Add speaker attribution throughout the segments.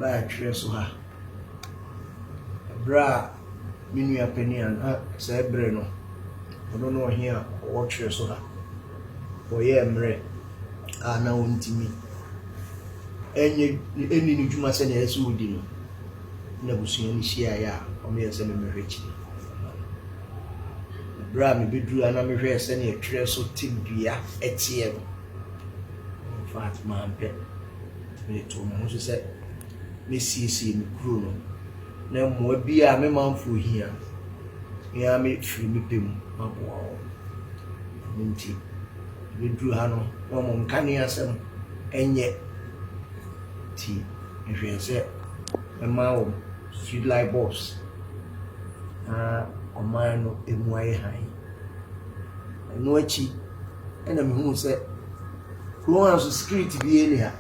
Speaker 1: Baa twerɛ so ha. Berɛ a me nua panin a na saa berɛ no ɔno ne ɔhene a ɔwɔ twerɛ so ha, ɔyɛɛ mmerɛ a na ɔntumi ɛnyɛ ɛnni ne dwuma sɛnea ɛsɛ sɛ ɔdi no, na abusua no hyiaeɛ a wɔyɛɛ sɛ memmɛhwɛ akyiri. Berɛ a mebɛduru ha na mehwɛɛ sɛnea twerɛ so tebea ɛteɛ no, in fact mampɛ. Mede too me ho so sɛ mɛsiesie me kuro no na mmoa bi a me manfoɔ hia no, me ara mefiri me pɛ mu maboa wɔn. Ɛno nti, mebɛduru ha no, na wɔn nkanea asɛm nyɛ nti mehwɛɛ sɛ mɛma wɔn street light bulbs na ɔman no emu ayɛ hann. Ɛno akyi ɛna mehuu sɛ kuro ha nso security biara nni ha.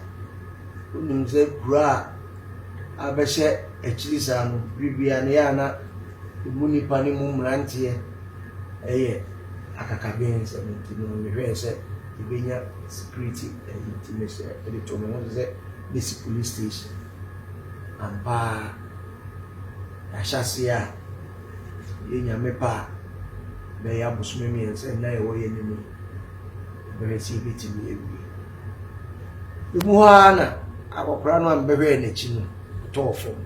Speaker 1: Wonim sɛ kuro a abɛhyɛ akyiri saa no, bere biara no yɛ a na emu nnipa ne mu mmeranteɛ yɛ akakabensɛm nti no mehwɛɛ sɛ yɛbɛnya security ayi nti mehyɛ de too me ho so sɛ mɛsi police station. Ampa ara yɛahyɛ aseɛ a yɛ Nyame pɛ a bɛyɛ abosome mmiɛnsa nna ɛwɔ yɛn anim yi, yɛbɛhwɛ sɛ yɛbɛtumi awie. Emu hɔ ara na akɔkora no a mebɛhwɛɛ n'akyi no ɔtɔɔ fam.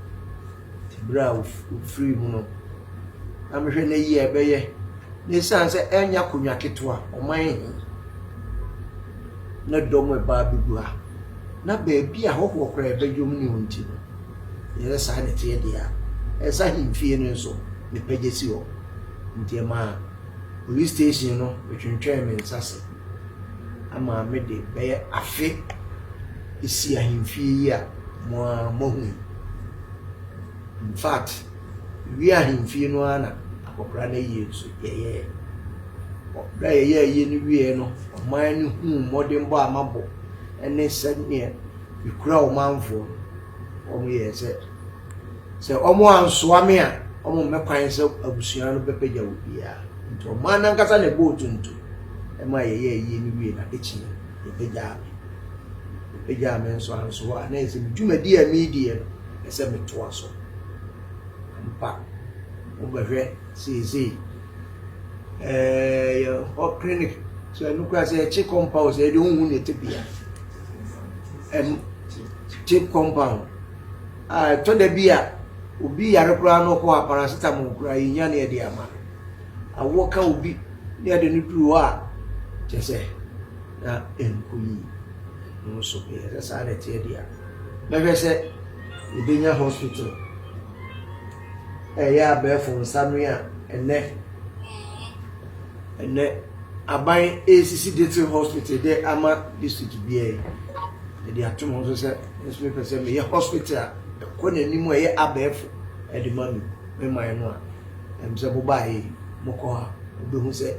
Speaker 1: Nti berɛ a ɔfirii mu no, na mehwɛ no yie a ɛbɛyɛ na ɛsiane sɛ ɛnyɛ akonnwa ketewa, ɔman he na dɔm ɛba abɛgu ha, na baabi a hɔhoɔ koraa ɛbɛdwom ne hɔ nti no, yɛsɛ saa na ɛteɛ deɛ a, ɛsɛ ahemfie no nso mepagya si hɔ. Nti ɛmaa police station no metwentwɛn me nsa ase ama mede bɛyɛ afe esi ahemfie yi a mo ara moahu yi. In fact, wie ahemfie no ara na akɔkora no ayie nso yɛyɛɛ. Berɛ a yɛyɛɛ ayie no wieɛ no, ɔman no huu mmɔdenbɔ a mabɔ ne sɛdeɛ mekura ɔmanfoɔ no, wɔyɛɛ sɛ sɛ wɔn ansoa me a, wɔn mmɛ kwan sɛ abusua no bɛpagya obiara. Nti ɔman no ankasa na ɛbɔɔ tonto ma yɛyɛɛ ayie no wie na ade kyeeɛ no, yɛpagyaa me. Yɛpagyaa me nso anso hɔ a, na ɛyɛ sɛ me dwumadi a merediɛ no, ɛsɛ metoa so. Ampa, wobɛhwɛ seesei, ɛɛ yɛn hɔ clinic, sɛ ɛno koraa sɛ yɛkye compound sɛ yɛde wohu ne tebea. Ɛm kye compound a ɛtɔ da bi a obi yare koraa na ɔkɔ a paracetamol koraa yɛnya ne yɛde ama no. Awoɔ ka obi ne yɛde no duru hɔ a kyerɛ sɛ na ɛnkɔ yie. Ɛno nso ɛyɛ sɛ saa na ɛteɛ deɛ a mɛhwɛ sɛ yɛbɛnya hospital ɛyɛ abɛɛfo nsanoe a ɛnɛ ɛnɛ aban ɛresisi district hospital de ama district biara yi. Mede ato me ho so sɛ nso mepɛ sɛ meyɛ hospital a ɛkɔ n'anim a ɛyɛ abɛɛfo ɛde ma me me man no a ɛm sɛ mobaeɛ yi mokɔ ha mobɛhu sɛ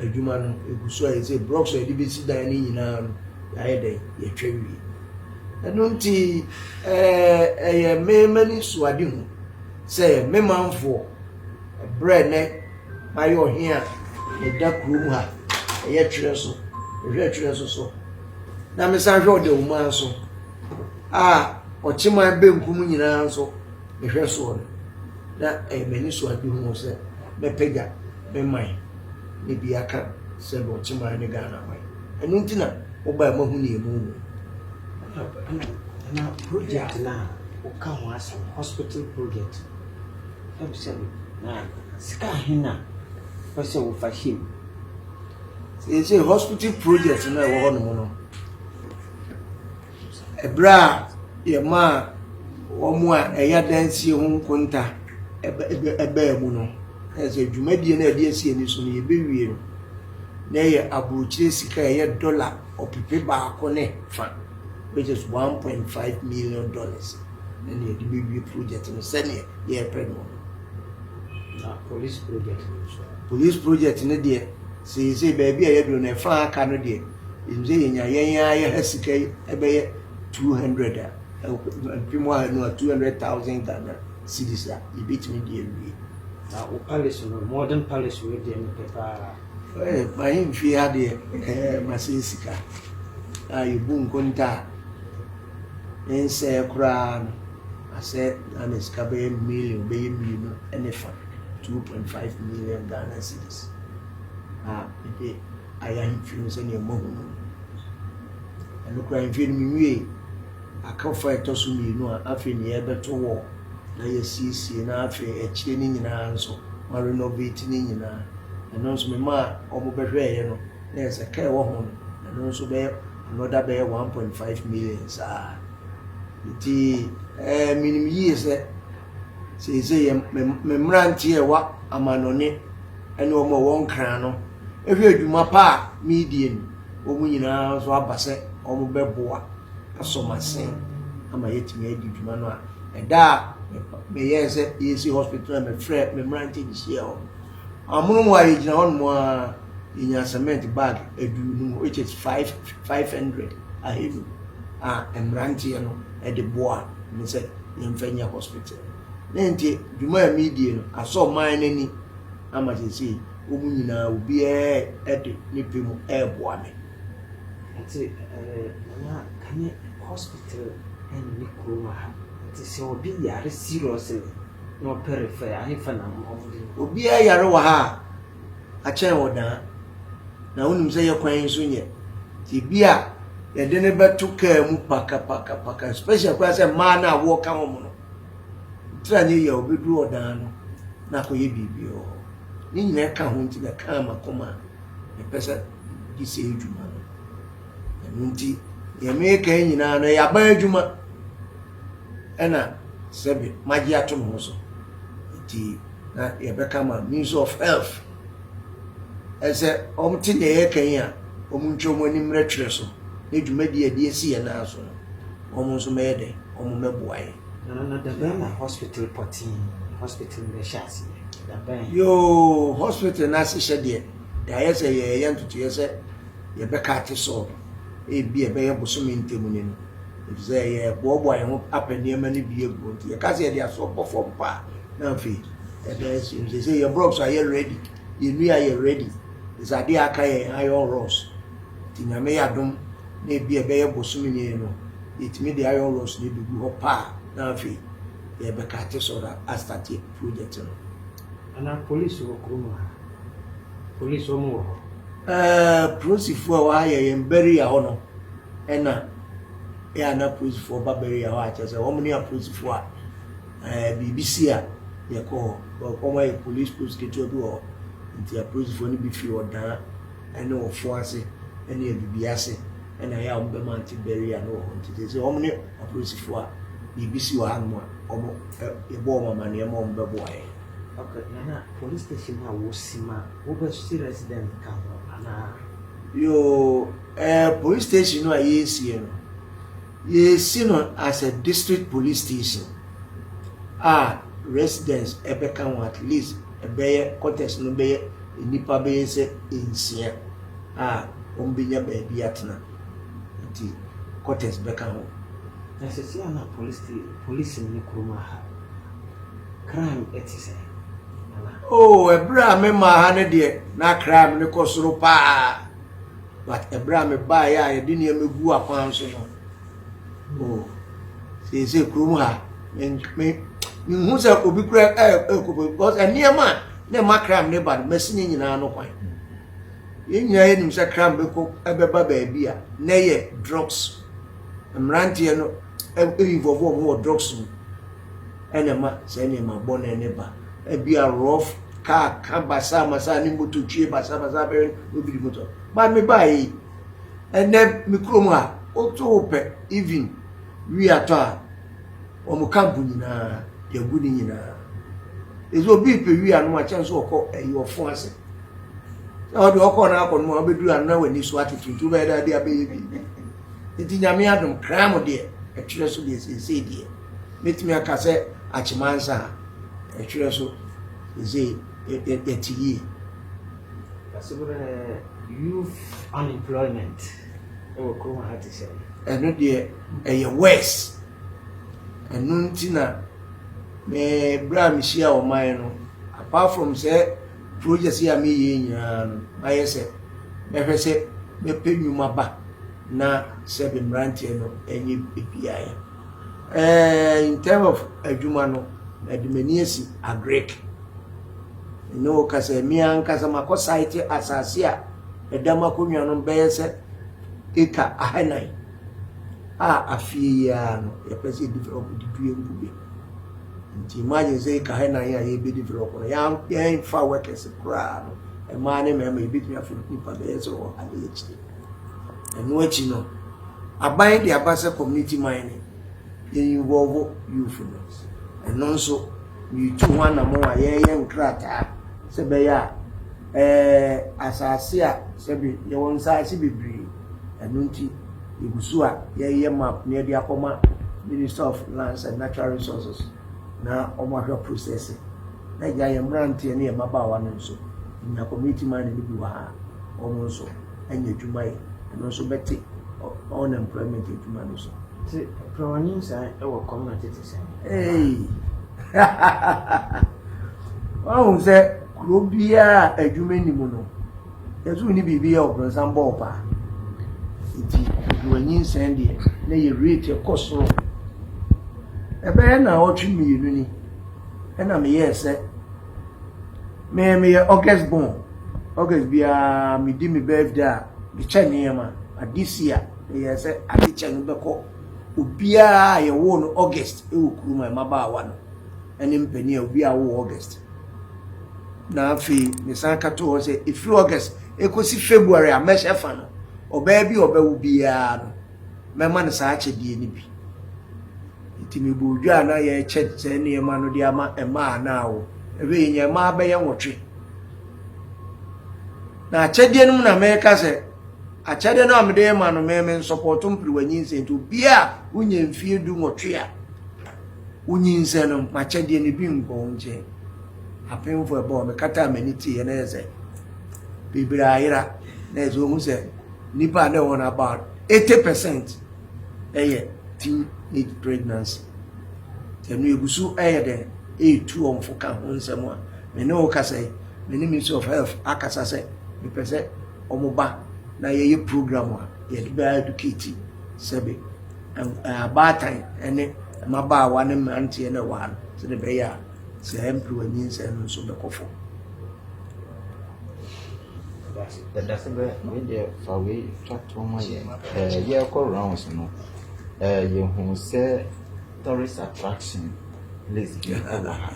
Speaker 1: adwuma no ɛgu so a yɛsɛ blocks a yɛde bɛsi dan no nyinaa no yɛayɛ dɛn yɛtwa wie. Ɛno nti ɛyɛ me m'ani so ade hu sɛ me manfoɔ ɛberɛ nɛ mayɛ ɔhene a meda kurom ha ɛyɛ twerɛ so mehwɛ twerɛ so so na mesan hwɛ ɔdawumaa so a ɔkyeman benkum nyinaa nso mehwɛ soɔ no na ɛyɛ m'ani so ade hu sɛ mɛpagya me man ne bi aka sɛ ɔkyeman ne Ghana man. Ɛno nti na wobaa mahu ne ɛmu mu.
Speaker 2: Na project no a woka ho asɛm, hospital project, sɛbisɛbi na sika ahe na wopɛ sɛ wofa hyɛ mu?
Speaker 1: Seesei hospital project no a ɛwɔ hɔnom no, ɛberɛ a yɛmaa wɔn a ɛyɛ adansie ho nkonta ɛbaa mu no, ɛyɛ sɛ dwumadie no a yɛde asi ani so no yɛbɛwie no, na ɛyɛ aburokyire sika a ɛyɛ dɔla ɔpepe baako ne fa, which is $1.5 million, na ne yɛde bɛwie project no sɛdeɛ yɛrepɛ no no.
Speaker 2: Na police project no nso?
Speaker 1: Police project no deɛ, seesei baabi a yɛduru no, ɛfa aka no deɛ, ɛnim sɛ yɛnya yɛn ara yɛha sika yi ɛbɛyɛ 200 a mpem ahanu a 200,000 Ghana cedis a yɛbɛtumi de awie.
Speaker 2: Na wo palace no, modern palace wei deɛ mepɛ paa.
Speaker 1: Mahemfie ha deɛ, ɛɛ masɛ sika a yɛbu nkonta a ne nsɛɛ koraa no. Asɛ Ghana sika bɛyɛ million bɛyɛ 2.5, 2.5 million Ghana cedis a mede ayɛ ahemfie no sɛnea mahu no. Ɛno koraa, ahemfie no menwie. Aka fa a ɛtɔ so mmienu a afei ne yɛbɛto wɔ na yɛsiesie, na afei akyire no nyinaa nso ma renovate no nyinaa. Ɛno nso mema a ɔmo bɛhwɛɛyɛ no na yɛ sɛ ka ɛwɔ ho no, ɛno nso bɛyɛ another bɛyɛ 1.5 million saa. Nti menim yie sɛ seesei yɛ me mmeranteɛ a ɛwɔ amanɔne ɛne wɔn a wɔn nkran no ehwɛ adwuma pa a meedie no, wɔn nyinaa nso aba sɛ wɔn bɛboa asɔ m'asen ama yɛtumi adi dwuma no. A ɛda a meyɛɛ sɛ yɛsi hospital a, mefrɛ me mmeranteɛ de hyia hɔ amono mu a yɛgyina hɔ nom a, yɛnya cement bag 50, which is five 500, 500 a mmeranteɛ no de boa me sɛ yɛmfa nyɛ hospital. Ne nti dwuma a meedie no asɔ ɔman no ani ama seesei wɔn nyinaa obiara de ne pɛ mu ɛreboa me.
Speaker 2: Nti Nana, kane hospital ɛnni kurom ha, nti sɛ obi yare seriously na ɔpɛ refer, ahefa na ɔmode no?
Speaker 1: Obiara yare wɔ ha a, akyɛn wɔ daa na wonim sɛ yɛ kwan nso nyɛ, nti bi a yɛde ne bɛto kaa mu pakapakapaka, special koraa sɛ mmaa no a wɔka wɔn no tira nyɛ yɛ a, obɛduru ɔdan no na akɔyɛ biribi wɔ hɔ. Ne nyinaa ka ho nti na kaa makoma a mepɛ sɛ di sɛ adwuma no. Ɛno nti deɛ meka yi nyinaa no, ɛyɛ aban adwuma ɛna sɛbi magye ato me ho so. Nti na yɛbɛka ma Ministry of Health ɛsɛ wɔn te deɛ yɛka yi a, wɔn ntwa wɔn anim mmerɛtwerɛ so na dwumadi a yɛde asi yɛn nan so no, wɔn nso mɛyɛ dɛ wɔn mɛboa yɛn.
Speaker 2: Nana, na dabɛn na hospital pɔtee hospital no bɛhyɛ aseɛ? Dabɛn?
Speaker 1: Yoo, hospital no ahyehyɛ deɛ, yɛayɛ sɛ yɛyɛ ntotoeɛ sɛ yɛbɛka ate sɔɔ ebi a ɛbɛyɛ bosome ntam ni no, efisɛ yɛboaboa yɛn ho apɛ nneɛma no bi agu. Nti yɛka sɛ yɛde aso bɔ fam paa na afei yɛbɛyɛ sɛ yɛ blocks ayɛ ready, yɛn nnua yɛ ready, sɛ adeɛ a aka yɛn iron rods. Nti Nyame yɛ adom na ebi a ɛbɛyɛ bosome nie no, yɛtumi de iron rods no bɛgu hɔ paa na afei yɛbɛka ate sɔɔ astart project no.
Speaker 2: Nana, police wɔ kurom ha? Police wɔn wɔ hɔ?
Speaker 1: Polisifoɔ a wɔayɛ yɛn barrier hɔ no, ɛna ɛyɛ ana polisifoɔ ba barrier hɔ a, kyerɛ sɛ wɔn ne apolisifoɔ a biribi si a yɛkɔ hɔ. Wɔn ayɛ police post ketewa bi wɔ hɔ, nti apolisifoɔ no bi fi ɔdan ɛne ɔfo ase ɛne abibi ase ɛna ɛyɛ a wɔn bɛma ante barrier no wɔ hɔ. Nti kyerɛ sɛ wɔn ne apolisifoɔ a biribi si wɔ hanom a, wɔn yɛbɔ wɔn amaneɛ ma wɔn bɛboa yɛn.
Speaker 2: Okay, Nana, police station a wosi ma wobɛsi resident ka ho anaa?
Speaker 1: Yoo, police station no a yɛresie no, yɛresi no as a district police station a residents ɛbɛka ho. At least ɛbɛyɛ quarters no bɛyɛ nnipa bɛyɛ sɛ 6 a wɔn bɛnya baabi atena, nti quarters bɛka ho.
Speaker 2: Na sisi a na police ne kurom ha, crime ɛte sɛ, Nana?
Speaker 1: Oh, ɛberɛ a mema ha no deɛ, na crime no kɔ soro paa, but ɛberɛ a mebaeɛ a yɛde nneɛma gu akwan so no, oh, seesei kurom ha menhu sɛ obi kura ɛkɔ, because nneɛma a na ɛma crime ne ba no, masi ne nyinaa no kwan. Yɛn nyinaa yɛnim sɛ crime bɛkɔ ɛbɛba baabi a na ɛyɛ drugs. Mmeranteɛ no involve wɔn wɔ drugs mu, ɛna ɛma saa nneɛma bɔne ne ba. Ebi a rough car ka basaa ne moto twie basaa bɛyɛ na obi di moto ba. Me ba yi, ɛnɛ me kurom ha, woto wo pɛ even wi atɔ a, wɔn camp nyinaa yɛgu ne nyinaa. Ɛsɛ obi pɛ wi ano akyɛn so ɔkɔ ɛyi ɔfo ase sɛ ɔde ɔkɔ na akɔ no a, ɔbɛduru ano na w'ani so atete, nti wobɛyɛ dɛ ade abɛyɛ biribi. Nti Nyame adom, crime deɛ, ɛtwerɛ so deɛ, seesei deɛ mɛtumi aka sɛ akyemansa a ɛtwerɛ so seesei yɛte yie.
Speaker 2: Asɛm youth unemployment ɛwɔ kurom ha te sɛ?
Speaker 1: Ɛno deɛ ɛyɛ worse. Ɛno nti na me berɛ a mehyia ɔman no, apart from sɛ project yi a meyɛ nyinaa no, mayɛ sɛ mɛhwɛ sɛ mɛpɛ nnwuma ba na sɛbe mmeranteɛ no ɛnyɛ biaeɛ. Ɛɛ in terms of adwuma no, mede m'ani asi agric. Me ne wo kasa yi, me ankasa makɔ site asase a ɛda m'akonnwa no bɛyɛ sɛ eka ahanan a afie yi ara no yɛpɛ sɛ develop de dua nkube. Nti imagine sɛ eka ahanan a yɛbɛ develop no, yɛmfa workers koraa no, mmaa ne mmarima yɛbɛtumi afa nipa bɛyɛ sɛ ɔha ne akyire. Ɛno akyi no, aban de aba sɛ community mining, yɛ involve youth no. Ɛno nso, meretu ho anammɔn a yɛreyɛ nkrataa sɛ ɛbɛyɛ a ɛɛ asase a sɛbi yɛwɔ nsaase bebree. Ɛno nti, yɛgu so a yɛreyɛ map na yɛde akɔma Minister of Lands and Natural Resources na wɔahwɛ process. Na agya yɛn mmeranteɛ ne yɛn mmabaawa no nso, nya community mining no bi wɔ ha a, wɔn nso anya adwuma yɛ. Ɛno nso bɛte unemployment adwuma no so.
Speaker 2: Nti prɛwa nyinsɛn wɔ kɔm na tete sɛn?
Speaker 1: Hey. Wahu sɛ kuro biara a adwuma nni mu no, yɛsɛ wonni biribi yɛ ɔbrɔnsam bɔɔ paa. Nti prɛwa nyinsɛn deɛ na yɛ rate ɛkɔ soro. Ɛbɛyɛ na ɔtwe mmienu ni ɛna meyɛɛ sɛ me meyɛ August born. August biara medi me birthday a mekyɛ nneɛma. But this year meyɛɛ sɛ adekyɛ no bɛkɔ obiara a yɛwoo no August wɔ kurom a mmabaawa no ne mpanin a obiara woo August. Na afei mesan ka too hɔ sɛ ɛfiri August ɛkɔsi February a mɛhyɛ fa no, ɔbaa bi a ɔbɛwo biara no mɛma no saa akyɛdeɛ no bi. Nti mebɔɔ dwa a na yɛrekyɛ saa nneɛma no de ama mmaa a na awo. Afei yɛnya mmaa bɛyɛ nwɔtwe. Na akyɛdeɛ no mu na meka sɛ akyɛdeɛ no a mede ma no me me nsɔpɔto mperewa nyinsɛn nti obiara a wonya mfie du nwɔtwe a wonyinsɛn no makyɛdeɛ no bi nkɔ wo nkyɛn. Apemfo ɛbɔ hɔ mekataa m'ani teeɛ na yɛ sɛ bebree ayera na yɛ sɛ ohun sɛ nipa a na ɛwɔ no about 80% ɛyɛ teenage pregnancy. Ɛno egu so ɛyɛ dɛ ɛretu wɔn fo ka ho nsɛm a me ne wo kasa yi me ne Ministry of Health akasa sɛ mepɛ sɛ wɔn ba na yɛyɛ program a yɛde bɛ educate sɛbe abaatan ne mmabaawa ne mmeranteɛ na ɛwɔ ha no sɛdeɛ ɛbɛyɛ a sɛ mperewa nyinsɛn no nso bɛkɔ fam.
Speaker 3: Yɛdase bɛ wei deɛ fa wei twa to ma yɛn. Ɛɛ yɛrekɔ rounds no, ɛɛ yɛhu sɛ tourist attraction place bi wɔ ha.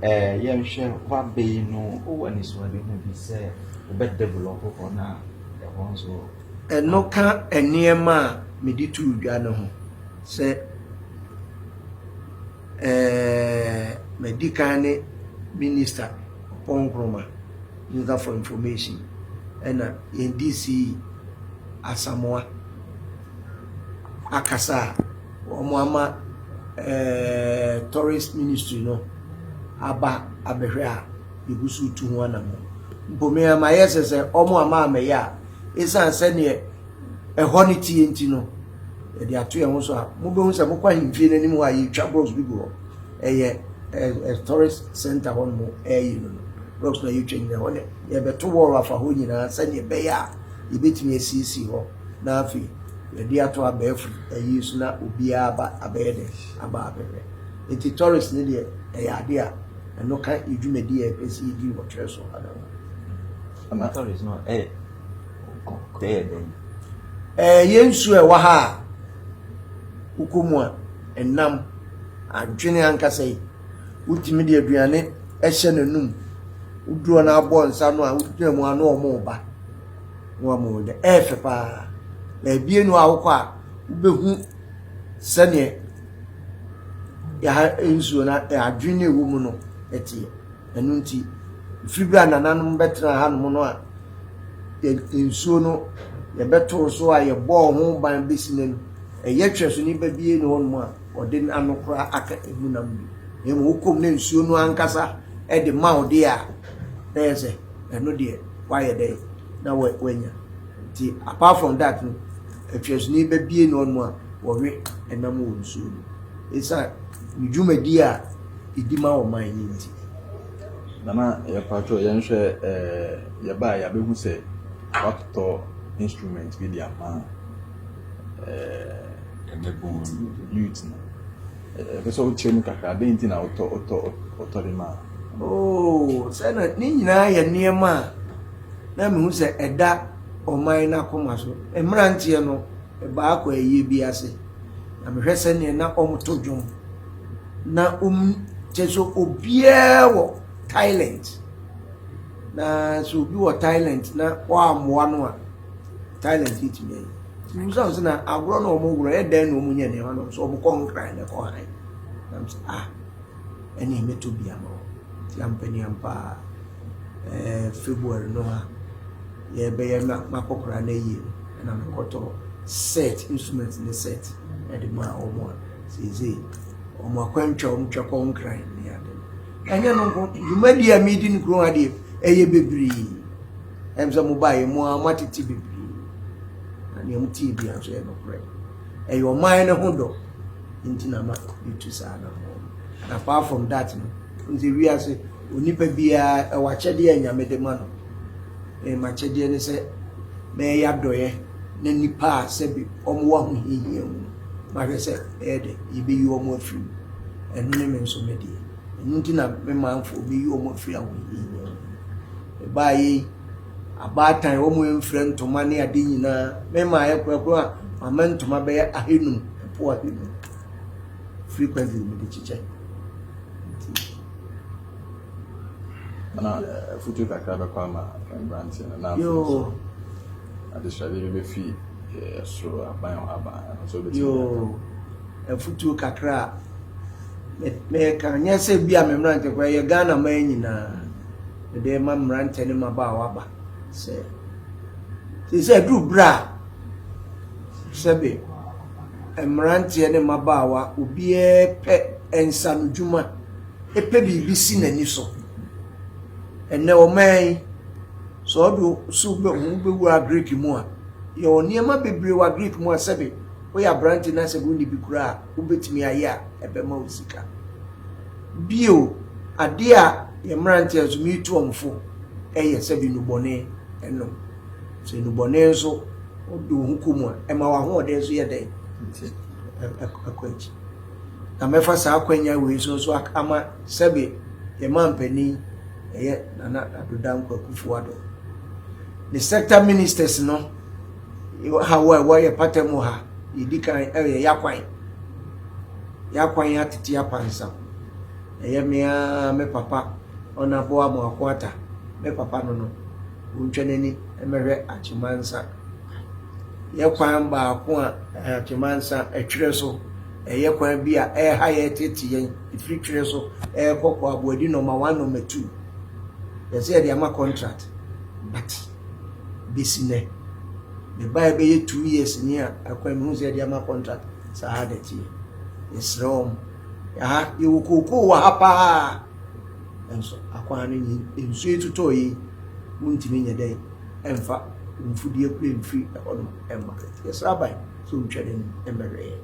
Speaker 3: Ɛɛ yɛnhwɛ waba yi no, wowɔ anisoadehu bi sɛ wobɛ develop hɔ na ɛhɔ nso.
Speaker 1: Ɛno ka nneɛma a mede too dwa no ho sɛ ɛɛ madi kan ne Minister Oppong Nkrumah, Minister for Information, ɛna yɛn DC Asamoah akasa a wɔn ama ɛɛ tourist ministry no aba abɛhwɛ a yɛgu so tu ho anammɔn. Mpo me ama yɛ sɛ sɛ wɔn ama amɛyɛ a ɛsiane sɛdeɛ ɛhɔ no tie nti no yɛde ato yɛn ho so a mobɛhu sɛ mokɔ ahemfie no anim hɔ a yɛtwa blocks bi gu hɔ. Ɛyɛ ɛ tourist center hɔ nom ɛyɛ no no blocks na yɛtwa nyinaa hɔ ne yɛbɛto wall afa hɔ nyinaa sɛdeɛ ɛbɛyɛ a yɛbɛtumi asiesie hɔ na afei yɛde ato abɛɛfo ayi so na obiara aba abɛyɛ dɛ aba abɛhwɛ. Nti tourist ne deɛ ɛyɛ ade a ɛno ka yɛ dwumadi a yɛpɛ sɛ yɛdi wɔ twerɛ so ha no.
Speaker 3: Ɛna tourist no ɛyɛ ɛyɛ dɛn?
Speaker 1: Ɛɛ yɛn nsuo a ɛwɔ ha a wokɔ mu a ɛnam adwene ankasa yi wotumi de aduane ɛhyɛ n'anum woduro no abɔ nsa no a wogyina mu a na wɔn ba na wɔn dɛ ɛyɛ fɛ paa. Baabi no a wokɔ a wobɛhu sɛdeɛ yɛha nsuo no adwene no ɛwɔ mu no ɛteɛ. Ɛno nti firi berɛ a nananom bɛtena hanom no a nsuo no yɛbɛtoo so a yɛbɔɔ ho ban bɛsi no no ɛyɛ twɛ so nipa bie ne hɔnom a ɔde n'ano koraa aka emu nam bi. Na mmom wokɔm na nsuo no ankasa ɛde ma wo deɛ a na yɛ sɛ ɛno deɛ wayɛ dɛ na wanya. Nti apart from that no atwɛsoni bɛbie ne hɔnom a wɔwe ɛnam wɔ nsuo no. Ɛsiane ne dwumadi a ɛdi ma ɔman no nti.
Speaker 4: Nana yɛpatwɔ yɛnhwɛ ɛɛ yɛbaa yɛabɛhu sɛ watotɔ instrument bi de ama ɛɛ youth no. Ɛpɛ sɛ wokyerɛ mu kakra, adɛn nti na wotɔ wotɔ wotɔ de maa?
Speaker 1: Oh, sɛ na ne nyinaa yɛ nneɛma a na mehu sɛ ɛda ɔman no akoma so. Mmeranteɛ no, ɛbaa kɔ ayie bi ase, na mehwɛ sɛdeɛ na wɔto dwom, na wɔn kyɛ sɛ obiara wɔ talent. Na sɛ obi wɔ talent na wɔammoa no a, talent yi tumi ayi. Nti sɛ na agorɔ na wɔn worɔ, ɛyɛ dɛn na wɔn nyɛ nneɛma no, so wɔn kɔ nkran na ɛkɔ han. Na sɛ ah, ɛne mɛtɔ bi ama wɔn. Nti ampaniampa a ɛɛ February no a yɛbɛyɛ na makɔkora no ayie no, ɛna mekɔtɔ set instrument ne set ɛde maa wɔn a seesei wɔn akwantwa wɔn twa kɔ nkran ne ade no. Ɛnyɛ no nko, dwumadi a medi no kurom ha deɛ ɛyɛ bebree. Ɛm sɛ mobaeɛ mu a moatete bebree. Na nea motie bia nso yɛ nokorɛ. Ɛyɛ ɔman no ho dɔ nti na ma metu saa anammɔn no. Na apart from that no, wohu sɛ wiase onipa biara ɛwɔ akyɛdeɛ a Nyame de ma no. Ɛyɛ m'akyɛdeɛ ne sɛ mɛyɛ adɔeɛ na nipa a sɛbi wɔn wɔ ahohiahia mu no, mahwɛ sɛ ɛyɛ dɛ yɛbɛyi wɔn afiri mu. Ɛno ne me nso me deɛ. Ɛno nti na me manfoɔ bɛyi wɔn afiri ahohiahia mu. Mebaeɛ yi, abaatan wɔn mfira ntoma ne ade nyinaa. Me maayɛ korakora a mama ntoma bɛyɛ ahenum, ɛpo ahenum. Frequently mede kyekyɛ. Nti.
Speaker 4: Na afutuo kakra bɛkɔ ama mmeranteɛ no na afei nso adesrɛdeɛ bi bɛfi soro aban hɔ aba ɛno nso wobɛtumi
Speaker 1: Yoo, afutuo kakra a meka nyɛ sɛ bi a me mmerante koraa yɛ Ghana man nyinaa mede ma mmerante ne mmabaawa ba sɛ sɛ aduru berɛ a sɛbe mmeranteɛ ne mmabaawa obiara pɛ nsanodwuma pɛ biribi si n'ani so. Ɛnnɛ ɔman yi, sɛ ɔde wo so ho bɛwura Greek mu a, yɛwɔ nneɛma bebree wɔ Greek mu a sɛbe woyɛ aberante na sɛbe wonni bi koraa a, wobɛtumi ayɛ a ɛbɛma wo sika. Bio, adeɛ a yɛn mmeranteɛ nso metu wɔn fo yɛ sɛbe nnubɔne nom. Sɛ nnubɔne nso wode wo ho kɔ mu a, ɛma w'ahoɔden nso yɛ dɛn? Ɛkɔ akyi. Na mɛfa saa akwanya wei so nso ama sɛbe yɛn mampanin ɛyɛ Nana Addo Dankwa Akufo-Addo ne sector ministers no ha wɔ a wɔyɛ pata mu ha yɛdi kan ɛyɛ yakwan yakwan atete apansam ɛyɛ me ara me papa ɔnaboa Amoako Ata me papa no no ɔntwa n'ani mmɛhwɛ Akyemansa Yɛ kwan baako a Akyemansa ɛtwerɛ so. Ɛyɛ kwan bi a ɛha yɛ tete yɛn ɛfiri twerɛ so ɛrekɔ kɔ Aboadi nɔma one nɔma two. Yɛsɛ yɛde ama contract but bɛsi nɛ mebaeɛ bɛyɛ 2 years ni a ɛkwan mehu sɛ yɛde ama contract saa na ɛteɛ. Yɛsrɛ wɔn. Yɛha yɛwɔ kookoo wɔ ha paa nso akwan no nyi nsuo yi totɔɔ yi wontumi nyɛ dɛn ɛmfa mfudeɛ kura mfiri ɛhɔnom ɛmma. Yɛsrɛ aban sɛ ɔntwa n'anim mmɛhwɛ yɛn.